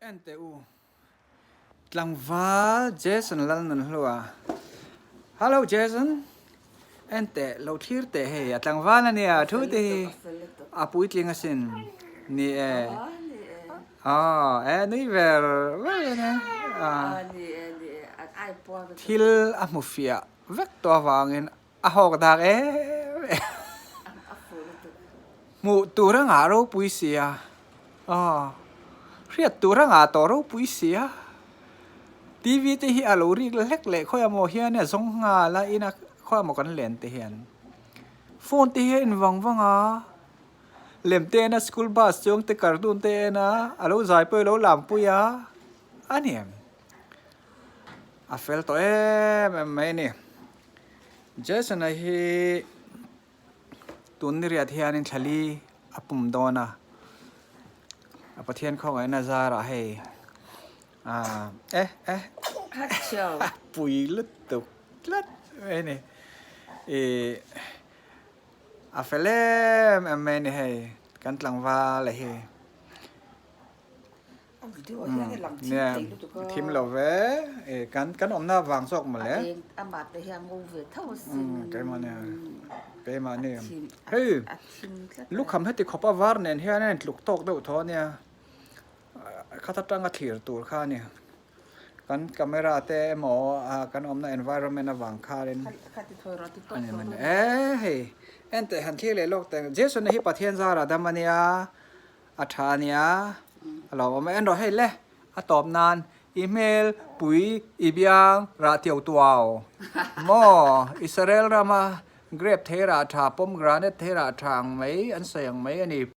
En teh u. Tlangval Jason Lalnunhlua. Hello Jason. En teh lo thlir teh hei a tlangval a nia thu te hi a puitling asin. Ni e. Aw e nui ver ver a nia. Thil a hmu fiah vek tawh avangin a hawk dak em em. Hmuh tur a ngah ropui sia. Aw hriat tur a ngah tawh ropui sia. TV te hi a lo rik hlek leh khawi amaw hian a zawng nghal a ina khawi amaw kan len te hian phone te hi a en vang vang a lem te en a school bus chuang te cartoon te en a a lo zai pawh i lo lam pui a a ni em a fel tawh em em mai a ni. Jason-a hi tun ni riat hianin thlali a pum dawn a, a Pathian khawngaihna zarah hei ah eh eh a pui lutuk tlat mai a ni ih a fel em em mai a ni hei kan tlangval a hi. Nia thim lo ve e kan kan awmna vang zawk mawle keimahni keimahni hei lukham heti khawp a var nen hian a intluk tawk deuh tho ania khat atanga thlir tur kha a ni kan camera te emaw kan awmna environment avang khanin a ni mai e hei enteh han thlir leh lawk teh ang Jason-a hi Pathian zarah dam a nia. A tha a nia, a lo awm en rawh hei le, a tawp nan i hmel pui i biang rah tiu tuau maw Israel rama grape thei rah tha pomegranate thei rah tha ang mai an sawi ang mai a ni.